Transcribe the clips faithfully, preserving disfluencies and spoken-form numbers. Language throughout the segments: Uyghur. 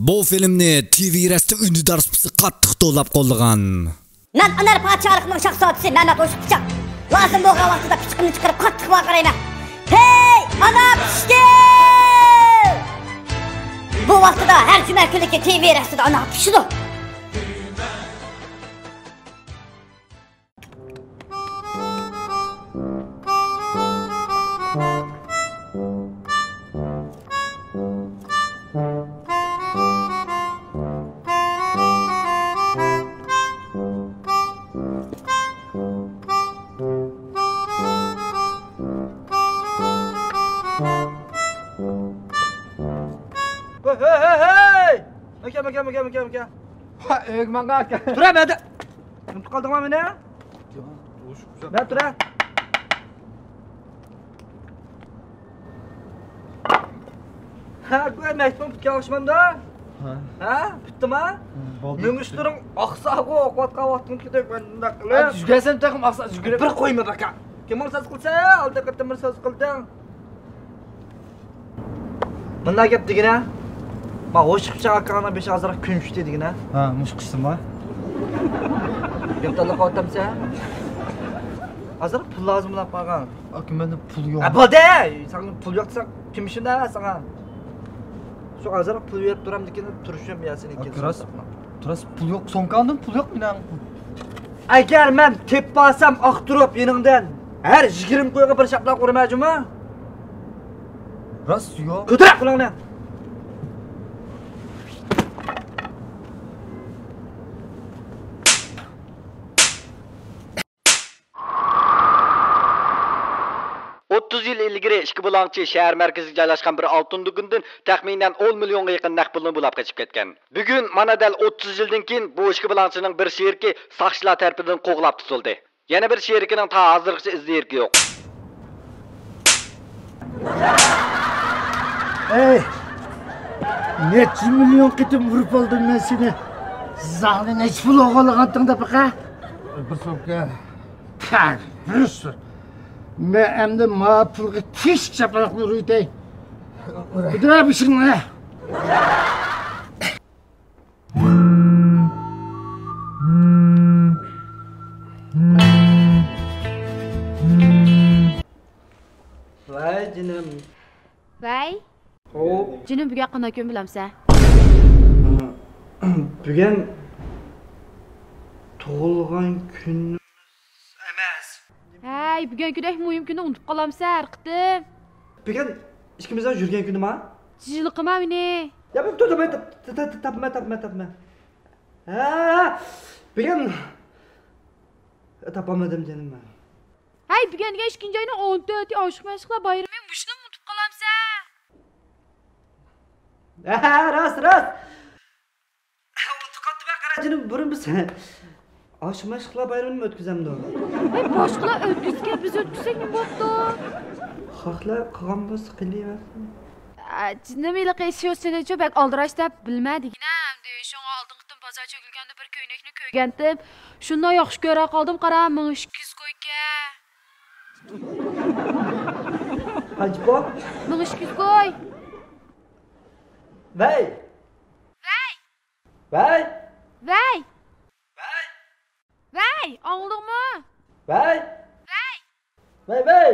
بۇ فىلىمنى تىۋىرەستە ئۈندىدار سۇپىسى قاتتىق توۋلاپ قوللىغان. مەن ئانار پادىشاھلىقنىڭ شاھزادىسى مەمەت ئوشۇق پىچاق. لازىم بولغان ۋاقتىدا پىچىقىمنى چىقىرىپ قاتتىق ۋارقىرايمەن. ھەي، ئانا پىشتى! بۇ ۋاقتىدا ھەر جۈمە كۈنلۈكى تىۋىرەستىدە ئانا پىشىدۇ. ھەي، ھەي، ھەي، ھەي! ئاكا، ئاكا، ئاكا، ئاكا، ئاكا. ھا، ئۆيگە ماڭغان ئاكا. تۇرە، مەدە. ئۇنتۇپ قالدىڭما مېنى؟ ياق، ئوشۇق گۈزەل. مەن تۇرە. ھە، گۇي، مەكتۇبۇم پۈتكەن ئوخشىمامدۇ؟ ھە. ھە، پۈتتىما؟ بولدى. مېڭىشلىرىڭ ئاقساغۇ، ئوقۇۋاتقان ۋاقتىڭ كېتىپ، مەن بۇنداق قىلىپ. ھە، يۈگۈرسەم تېخىمۇ ئاقسا، يۈگۈرۈپ. بىر قويما، باكا. كىم ساز قىلسا، ئالدى قېتىم بىر ساز قىلدىڭ. مۇنداق گەپ دېگىنە، ما ھوشۇقچى ئاكاڭنىڭ بېشى ئازراق كۆمۈشتى دېگىنە. ھە، مۇشۇ قىشتىمۇ. گەپ تاللاپ قاۋاتامسەن؟ ئازراق پۇل لازىملاپ قالغان. ئاكا، مەندە پۇل يوق. ھە، بولدى! ساڭا پۇل يوق دېسەڭ، كۆمۈشۈم دە ساڭا. شۇ ئازراق پۇل بېرىپ تۇرامدىكىن، تۇرۇشۇم يا سېنىڭ. ئاكا، راست، راست پۇل يوق، سومكامدىن پۇل يوق مېنىڭ. ئەگەر مەن تېپىپ ئالسام ئاختۇرۇپ يېنىڭدىن، ھەر يىگىرمە كويغا بىر شاپىلاق ئۇرىمەن جۇما. راست يوق. كۆتۈرە قولۇڭنى. ئوتتۇز يىل ئىلگىرى ئىككى بۇلاڭچى شەھەر مەركىزىگە جايلاشقان بىر ئالتۇن دۇكىنىدىن تەخمىنەن ئون مىليونغا يېقىن نەق پۇلنى بۇلاپ قېچىپ كەتكەن. بۈگۈن مانا دەل ئوتتۇز يىلدىن كېيىن بۇ ئىككى بۇلاڭچىنىڭ بىر شېرىكى ساقچىلار تەرىپىدىن قوغلاپ تۇتۇلدى. يەنە بىر شېرىكىنىڭ تا ھازىرغىچە ئىز دېرىكى يوق. ئەي، نەچچە مىليون قېتىم ئۇرۇپ ئالدىم مەن سېنى. زاڭنى نەچچە پۇل ئوغرىلىغانتىڭ دەپ بېقە؟ بىر سومكا. پە، بىر سو-، مەن ئەمدى ما پۇلغا تېشىق شاپىلاقنى ئۇرۇۋېتەي. ئۇرە. بىدىرە بېشىڭنى. ۋەي جېنىم. ۋەي. ئو. جېنىم، بۈگۈن قانداق كۈن بىلەمسەن؟ بۈگۈن تۇغۇلغان كۈنىمىز ئەمەس. ھەي، بۈگۈن كۈندەك مۇھىم كۈننى ئۇنتۇپ قالامسەن ھەر قېتىم؟ بۈگۈن ئىككىمىزنىڭ يۈرگەن كۈنىما؟ جىجىلىقىما مېنى؟ يا، بۇ، تۇ، تۇ، تاپما، تاپما، تاپما. ھە، بۈگۈن تاپالمىدىم جېنىم مەن. ھەي، بۈگۈن دېگەن ئىككىنچى ئاينىڭ ئون تۆتى ئاشىق مەشۇقلار بايرىمى، مۇشۇنىمۇ ئۇنتۇپ قالامسەن؟ ھە، راست، راست. ئۇنتۇپ قاپتىمەن، قارا جېنىم، بۇرۇن بىز ئاشىق مەشۇقلار بايرىمىنى ئۆتكۈزەمدۇ؟ ھەي، باشقىلار ئۆتكۈزگەن، بىز ئۆتكۈزسەك نېمە بوپتۇ؟ خەقلەر قىلغان بولسا قىلىۋەرسۇن. ئە، جېنىم، ھېلىقى شۇ سېنىچۇ بەك ئالدىراش دەپ بىلمە دېگىنە ئەمدى. شۇڭا ئالدىنقى قېتىم بازار چۆكۈلگەندە بىر كۆينەكنى كۆرگەنتىم. شۇنداق ياخشى كۆرە قالدىم، قارا، مىڭ ئىككى يۈز كويكە. قانچە پۇل؟ مىڭ ئىككى يۈز كوي. ۋەي! ۋەي! ۋەي! ۋەي! ۋەي! ۋەي! ئاڭلىدىڭمۇ؟ ۋەي! ۋەي! ۋەي، ۋەي!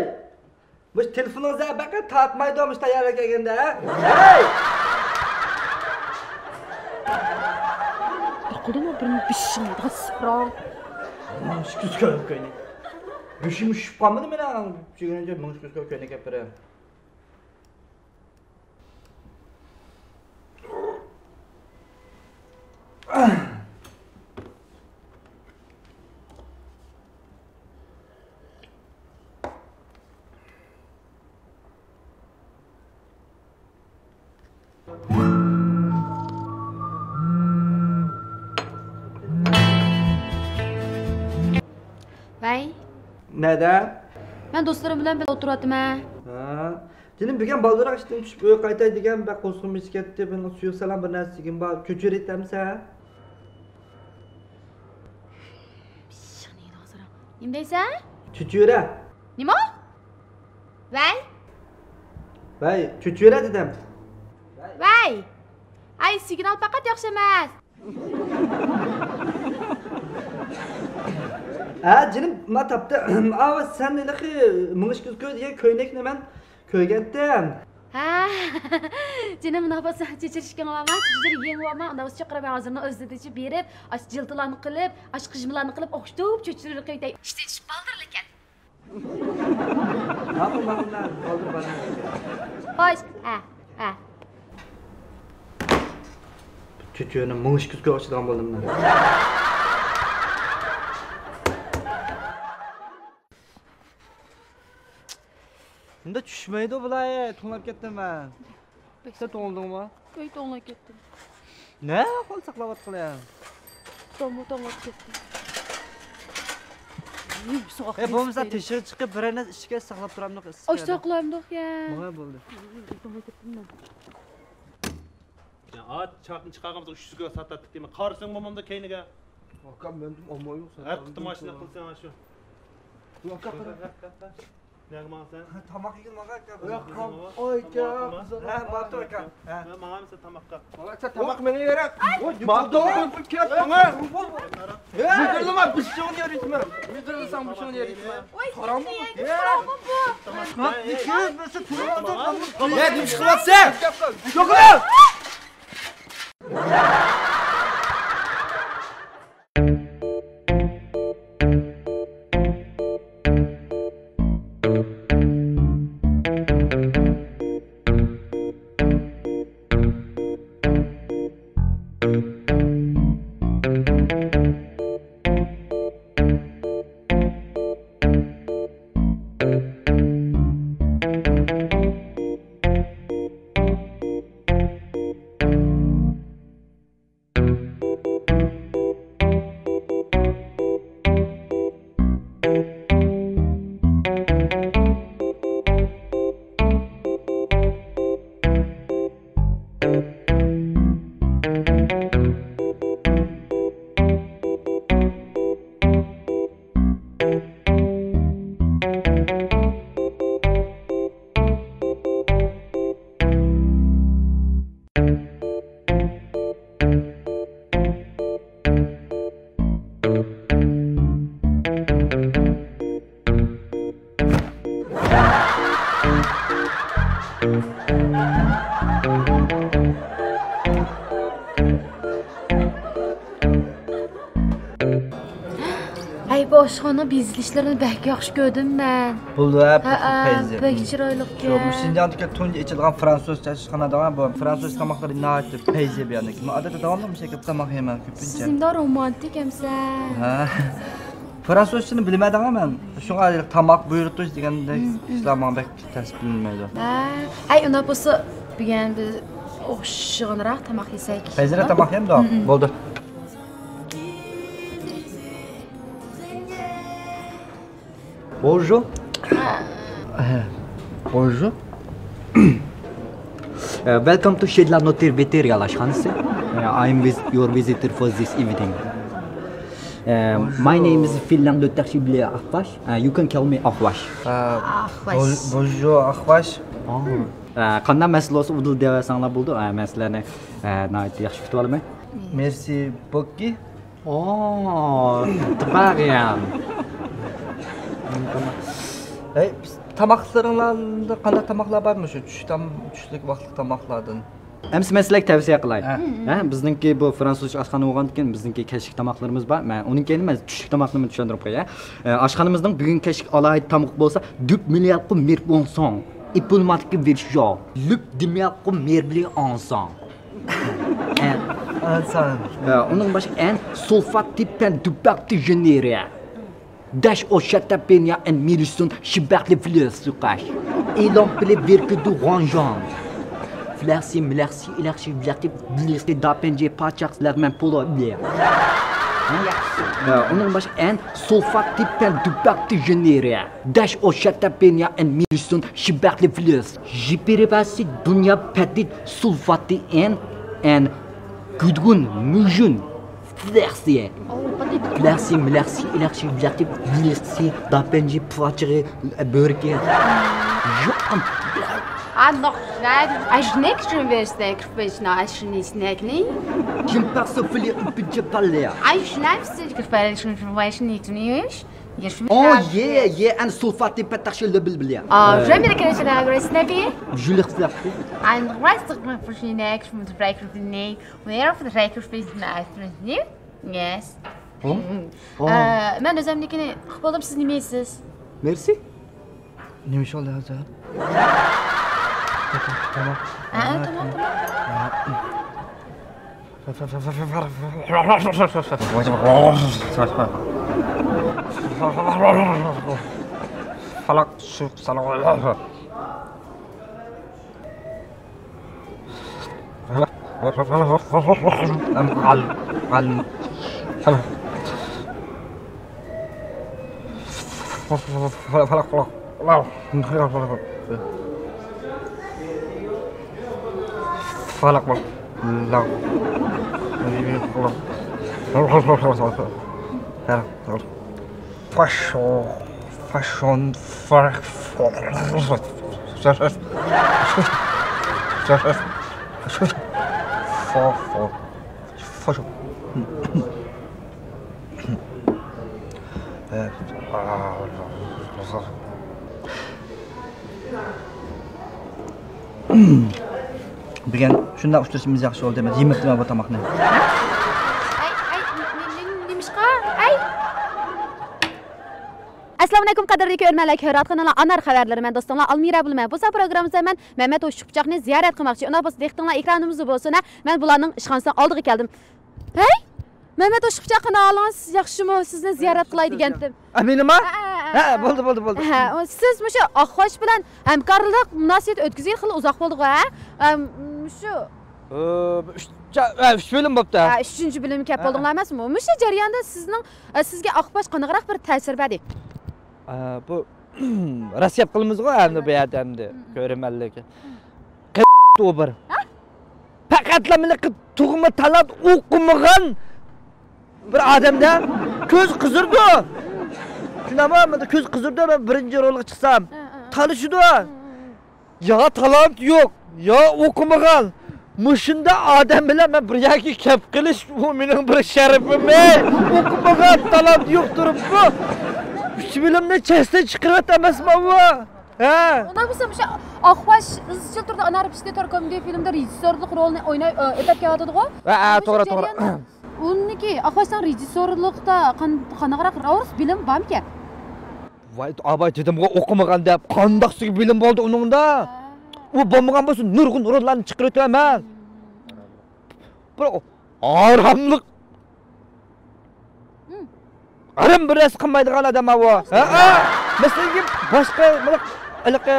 مۇشۇ تېلېفونىڭىزنى بەكرەك تارتمايدۇ، مۇشۇ تەييارلىق كەلگەندە، ھە؟ ۋەي! بىر قولىما بىرنى بېشىڭ يەيدىغان سىپراڭ. مىڭ ئىككى يۈز كوي كۆينەك. بېشىم شىشىپ قالمىدى مېنىڭ. شۇ كۈنى مىڭ ئىككى يۈز كوي كۆينەك ئەپ بېرىڭ. ۋەي. نەدە؟ مەن دوستلىرىم بىلەن بىللە ئولتۇرۇۋاتىمەن. ھە. جېنىم، بۈگۈن بالدۇرراق ئىشتىن چۈشۈپ ئۆيگە قايتاي دېگەن، بەك قورسىقىم ئېچىپ كەتتى. بىر سۇيۇق سالام بىر نەرسە يېگىن بار. چۆچۈرە ئېتەمسەن؟ نېمە دەيسەن؟ چۆچۈرە. نېمە؟ ۋەي. ۋەي، چۆچۈرە دېدىم. ۋەي. ئەي، سىگنال پەقەت ياخشى ئەمەس. ھە، جېنىم، ما تاپتى. ئاۋۇ سەن ھېلىقى مېڭىش كۆزگە دېگەن كۆينەكنى مەن كۆرگەنتىم. ھە، جېنىم، مۇنداق بولسا، چېچىرىشكىڭ بارما، چېچىر يېڭى بارما، ئۇنداق بولسا چاقىرىمەن، ھازىرلا ئۆزىدىچە بېرىپ، ئاشۇ جىلتىلارنى قىلىپ، ئاشۇ قىژمىلارنى قىلىپ، ئوخشىتىپ چېچىرىپ قويۇۋېتەي. ئىشتىن چۈشۈپ بالدۇرلا كەل. ماقۇل، ماقۇل، مەن بالدۇر بارىمەن. خوش، ھە، ھە. چۆچۈرىنى مىڭ ئىككى يۈز كۆپ ئاچىدىغان بولدۇم مەن. ئۇندا چۈشمەيدۇ بۇلار، توڭلاپ كەتتىم مەن. سەن توڭلىدىڭمۇ؟ ئۆي توڭلاپ كەتتىم. نە قول ساقلاۋاتقىلى؟ تومۇ توڭلاپ كەتتىم. ئەي، بولمىسا تېشىغا چىقىپ بىرەر نەرسە ئىچكەچ ساقلاپ تۇرامدۇق ئىسسىق. ئاش ساقلايمدۇق يا. ماڭا بولدى. توڭلاپ كەتتىم مەن. يا، ئات چاقنى چىقارغانمىزغا ئۈچ يۈز كىلو ساتاتتىق دېمە. قارىساڭ مومامدا كەينىگە. ئاكا، مەندىن ئالمايدۇ. ھەر قېتىم ماشىنا قىلساڭ شۇ. ياق، ئاكا، قارا. نەگە ماڭىسەن؟ تاماق يېگىلى ماڭا ئاكا. ياق، ئاكا. ھە، باتۇر ئاكا. ھە. ماڭامسەن تاماققا؟ ئاكا، تاماق مېنى يەرە. باتۇر. كەل ماڭا. مىدىرلىما، بېشىڭنى يېرىتمە. مىدىرلىساڭ بېشىڭنى يېرىتمە. قارامۇ؟ يە، نېمە ئىش قىلىۋاتىسەن؟ يوقلا! ھەي، بۇ ئاشخانا بېزىلىشلىرىنى بەك ياخشى كۆردۈم مەن. بولدى، ھە، ھە، پەيزى. بەك چىرايلىقكەن. شۇ، مۇشۇنچە شىنجاڭدىكى تۇنجى ئېچىلغان فرانسۇزچە ئاشخانا دەڭە، بۇ فرانسۇز تاماقلىرى ناھايىتى پەيزى بۇ يەردىكى. مەن ئادەتتە داۋاملىق مۇشۇ يەردە تاماق يەيمەن كۆپىنچە. سىز ئىنداق رومانتىك ئەمسە. ھە. فرانسۇزچىنى بىلمەيدىغان مەن. شۇڭا تاماق بۇيرۇتۇش دېگەندەك ئىشلار ماڭا بەك تەس بىلىنمەيدۇ. ھە. ھەي، ئۇنداق بولسا، بۈگۈن بىز ئوخشىغىنراق تاماق يېسەك. پەيزىرە تاماق يەمدۇ؟ بولدى. Bonjour. Bonjour. Welcome to Shedla Notir Veter يالاش خانىسى. I am with your visitor for this evening. My name is Finland Taxi Bile Akbaş. You can call me Akbaş. Bonjour Akbaş. قانداق مەسىلە بولسا ئۇدۇل دەۋەرسەڭلار بولىدۇ. مەن سىلەرنى ناھايىتى ياخشى كۈتۈۋالىمەن. Merci beaucoup. ئوو، تىپاغىيان. ھەي، تاماقلىرىڭلاردا قانداق تاماقلار بار مۇشۇ چۈش تام-، چۈشلۈك ۋاقىتلىق تاماقلاردىن؟ ئەمسە مەن سىلەرگە تەۋسىيە قىلاي. ھە؟ ھە، بىزنىڭكى بۇ فرانسۇزچە ئاشخانا بولغاندىكىن بىزنىڭكى كەچلىك تاماقلىرىمىز بار. مەن ئۇنىڭ كەينىدىن مەن چۈشلۈك تاماقلىرىمنى چۈشەندۈرۈپ قوياي. ئە، ئاشخانىمىزنىڭ بۈگۈنكى كەچلىك ئالاھىدە تامىقى بولسا، دوپ مىليارد قۇم مېرىپ ئونسون. ئېپىلماتىكى ۋېرشيو. لۈپ دېمياققۇ مېربلى ئانسان. ئانسان. ئۇنىڭ باشقا ئەن سولفاتتى پەن دۇباقتى ژېنېرە. داش ئوشاتا پېنيا ئەن مىرسون شىباقلى فلېسۇقاش. ئېلان پلې ۋېركىدۇ غانژان. فلەخسى ملەخسى ئىلەخشى ۋلەخسى بلېسى داپەنجى پاچاق لەغمەن پولو بلې. ئۇنىڭ باشقا ئەن سولفاتتى پەن دۇباقتى ژېنېرە. داش ئوشاتا پېنيا ئەن ميرسون شىباقلى فلېس. ژىپىرىباسى دۇنيا پەتىت سۇلفاتى ئەن، ئەن گۈدگۈن مۈژۈن فلېخسى. فلېخسى ملېخسى ئىلەخشى بلەخسى فلېخسى داپەنجى پۇۋاچىغى بۆرىكى. ژۇققان. Ah, noch schnell. Ein Schnick schon wieder Snack für Schneid, Schnick, Snack, nicht? Je ne parle souffler un peu de parler. Ein Schnick, Snack, für Schnick, Snack, nicht? Oh, yeah, yeah, and sulfate potassium le bilbilia. Ah, je vais me le cacher dans la graisse, snappy. Je le refais. Ein Reis, Snack, für Schnick, für Snack, für Snack. Where for the record, please, nice, nice. Yes. Oh? Mm. Oh. ئە، مەن ئۆزۈمنىڭكىنى قىلىپ بولدۇم، سىز نېمە يەيسىز؟ مېرسى. نېمە ئىش بولدى ھازىر؟ تاماق. ھە، تاماق، تاماق. فالاق، شۇ، سالاق. فاشون، فاشون، فا-، فا-، فا-، فاشون. بۈگۈن شۇنداق ئۇچرىشىمىز ياخشى بولدى. مەن يېمەپتىمەن بۇ تاماقنى. ئەي، ئەي، نېمىشقا؟ ئەي! ئەسسالامۇئەلەيكۇم، قەدىرلىك كۆرۈرمەنلەر، كۆرۈۋاتقىنىڭلار ئانار خەۋەرلىرى، مەن دوستۇڭلار ئالمىرا بولىمەن. بۇ ساپا پروگراممىمىزدا مەن مەمەت ھوشۇقپىچاقنى زىيارەت قىلماقچى. ئۇنداق بولسا دىققىتىڭلار ئېكرانىمىزدا بولسۇن، ھە؟ مەن بۇلارنىڭ ئىشخانىسىنىڭ ئالدىغا كەلدىم. ھەي! مەمەت ھوشۇقپىچاق، قانداق ئەھۋالىڭىز؟ ياخشىمۇ؟ سىزنى زىيارەت قىلاي دېگەنتىم. ئە، مېنىما؟ ھە، ھە، ھە، ھە. بولدى، بولدى، بولدى. ھە، سىز مۇشۇ ئاقباش بىلەن ھەمكارلىق مۇناسىۋىتى ئۆتكۈزگىلى خېلى ئۇزاق بولدىغۇ، ھە؟ ئەم، مۇشۇ ئۇ، ئۈچ، ئە، ئۈچ بۆلۈم بوپتۇ. ھە، ئۈچىنچى بۆلۈمگە كەپ ھە. بولدۇڭلار ئەمەسمۇ؟ مۇشۇ جەرياندا سىزنىڭ، ئە، سىزگە ئاقباش قانداقراق بىر تەسىر بەردى؟ ئە، بۇ راست گەپ قىلىمىزغۇ، ئەمدى بۇ يەردە ئەمدى كۆرۈرمەنلىك. ئۇ بىر. ھە؟ پەقەتلا مېنى تۇغما تالانت ئوقۇمىغان بىر ئادەمدە كۆز قىزىرىدۇ. شۇنداقمۇ؟ مانا كۆز قىزىرىدۇ، مەن بىرىنچى رولغا چىقسام. ھە، ھە. تالىشىدۇ. ھە، ھە. يا تالانت يوق، يا ئوقۇمىغان. مۇشۇنداق ئادەم بىلەن مەن بىر يەرگە كەپ قېلىش، ئۇ مېنىڭ بىر شەرىپىم، ئەي. ئوقۇمىغان، تالانت يوق تۇرۇپمۇ ئۈچ بۆلۈمنى چەستە چىقىرىۋەت ئەمەسمۇ ئۇ؟ ھە. ئۇنداق بولسا مۇشۇ ئاقباش ئىزچىل تۈردە ئانار پىشتى تور كومېدىيە فىلىمدا رېژىسسورلۇق رولىنى ئويناي، ئۆتەپ كېلىۋاتىدىغۇ. ھە، ھە، توغرا، توغرا. ئۇنىڭكى ئاقباشنىڭ رېژىسسورلۇقتا قان-، قانداقراق راۋۇرس بىلىم بارمىكەن؟ ۋاي، ئاباي دېدىمغۇ ئوقۇمىغان دەپ، قانداقسىغا بىلىم بولدى ئۇنىڭدا؟ ئۇ بولمىغان بولسا نۇرغۇن روللارنى چىقىرىۋېتىمەن مەن. بىر ئاراملىق. ھارام بىر نەرسە قىلمايدىغان ئادەم ئاۋۇ. ھە، ھە. مەسىلەن، باشقا، مانا، ھېلىقى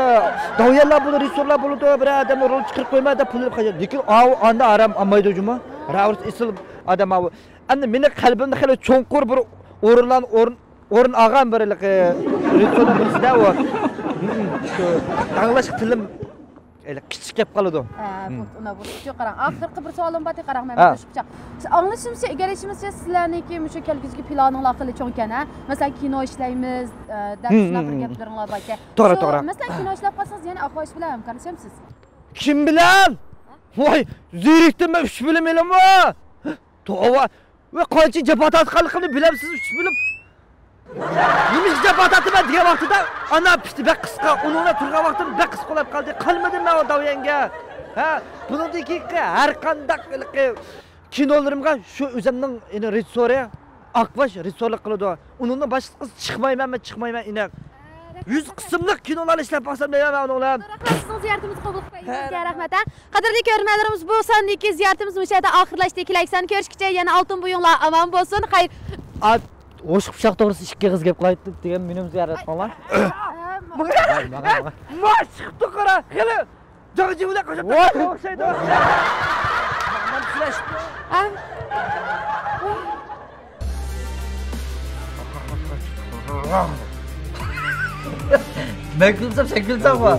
داۋيەنلار بولىدۇ، رېژىسسورلار بولىدۇ، بىر ئادەمنى رول چىقىرىپ قويما دەپ پۇل ئېلىپ قاچىدۇ. لېكىن ئاۋۇ ئاندا ئارام ئالمايدۇ جۇمۇ. راۋۇرس ئېسىل ئادەم ئاۋۇ. ئەمدى مېنىڭ قەلبىمدە خېلى چوڭقۇر بىر ئورۇنلار، ئورۇن، ئورۇن ئالغان بىر ھېلىقى رېژىسسورنىڭ بىرسىدە ئۇ. شۇ داڭلاشلىق تىلىم ھېلى كىچىك كەپ قالىدۇ. ھە، بولدى، ئۇنداق بولسا. شۇ قاراڭ، ئاخىرقى بىر سوئالىم بار، قاراڭ، مەن ھە. بىر شۇ پىچاق. ئاڭلىشىمچە، ئىگىلىشىمىزچە، سىلەرنىڭكى مۇشۇ كەلگۈسىدىكى پىلانىڭلار خېلى چوڭ ئىكەن، ھە؟ مەسىلەن، كىنو ئىشلەيمىز، ئە، دەپ شۇنداق بىر گەپلىرىڭلار بار ئىكەن. توغرا، شۇ، توغرا. مەسىلەن، كىنو ئىشلەپ قالسىڭىز، يەنە ئاقباش بىلەن ھەمكارلىشامسىز؟ كىم بىلەن؟ ھە؟ ۋاي، زېرىكتىم مەن ئۈچ بۆلۈم ئېلىمۇ. توۋا. ۋە قانچە جاپا تارتقانلىقىمنى بىلەمسىز، ئۈچ بۆلۈم. نېمىشقا جاپا تارتىمەن دېگەن ۋاقتىدا ئانا پىشتى بەك قىسقا، ئۇنىڭ بىلەن تۇرغان ۋاقتىم بەك قىسقا بولۇپ قالدى. قالمىدىم مەن ئۇ داۋيەنگە. ھە، بۇنىڭدىن كېيىنكى ھەر قانداق ھېلىقى كىنولىرىمغا شۇ ئۆزۈمنىڭ يەنە رېژىسسورى ئاقباش رېژىسسورلۇق قىلىدۇ. ئۇنىڭدىن باشقىسىغا چىقمايمەن، مەن چىقمايمەن ئىنەك. يۈز قىسىملىق كىنولارنى ئىشلەپ باقسام دەيمەن مەن ئۇنىڭ بىلەن. رەھمەت، سىزنىڭ زىيارىتىمىزنى قوبۇل قىلغان، ھە، رەھمەت، ھە. قەدىرلىك كۆرۈرمەنلىرىمىز، بۇ ساندىكى زىيارىتىمىز مۇشۇ يەردە ئاخىرلاشتى. كېلەكسان كۆرۈشكىچە يەنە ئالتۇن بويۇڭلار ئامان بولسۇن. خەير. ئات، ھوشۇق پىچاق توغرىسىدا ئىككى ئېغىز گەپ قىلايتتى دېگەن مېنىمۇ زىيارەت قىلىڭلار. ماڭا، ماڭا، ماڭا. ماش چىقىپتۇ قارا، خېلى جاڭجى بىلەن قاچان ۋاي. ئوخشايدۇ. مانا سىلەشتى. ئەم. مەن كۈلسەم، سەن كۈلسەڭ بار.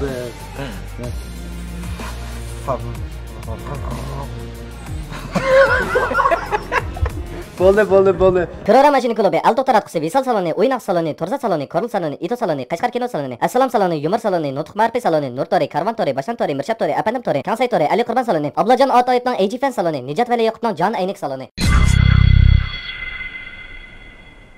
بولدى، بولدى، بولدى. پىرورا ماشىنا كۇلۇبى، ئەلتو تاراتقۇسى، ۋىسال سالونى، ئويناق سالونى، تورزا سالونى، كورل سالونى، ئىتو سالونى، قەشقەر كىنو سالونى، ئەسسالام سالونى، يۇمۇر سالونى، نۇتۇق مائارىپى سالونى، نۇر تورى، كارۋان تورى، باشلام تورى، مىرشاب تورى، ئەپەندىم تورى، كاڭسەي تورى، ئەلى قۇربان سالونى، ئابلاجان ئاتايېۋنىڭ ئەيجى فەن سالونى، نىجات ۋەلى ياقۇپنىڭ جان ئەينەك سالونى.